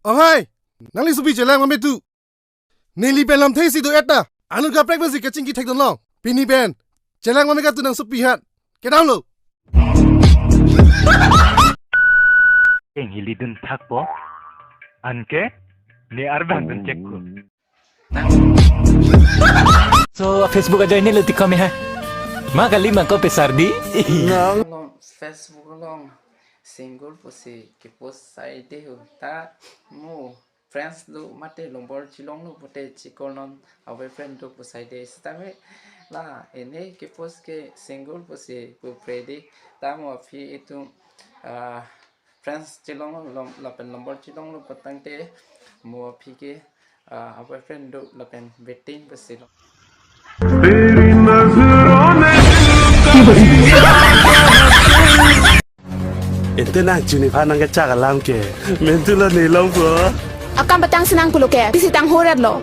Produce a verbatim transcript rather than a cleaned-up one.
Ong hai, nangli sopi chelang mame tu. Neli pen lamthe si do-et ta. Anut kaprek pensi kachingki thekdun long. Pini pen chelang mame ka tu nang sopi hat. Kedam lo. Eng hili dun thakpo. Anke ne arbang dun chek ko. So, Facebook ajoine lo ti kami ha. Ma kali ma ko pesar di. Along, Facebook along single pusi kepost sai de ho ta mo friends do mate lombor chelonglo pute chikol non a boyfriend do pu sai de sitame la ene kepost ke single pusi pu pre de ta mo aphi itum ah, friends chelonglo lapen lombor chelonglo pu tangte mo aphi ke ah, a boyfriend do lapen waiting pusi lo. Ente nang chini phan nang kechak alam ke. Mentu lo ne long po. Akam patang senang pulo ke, pisi tang horat lo.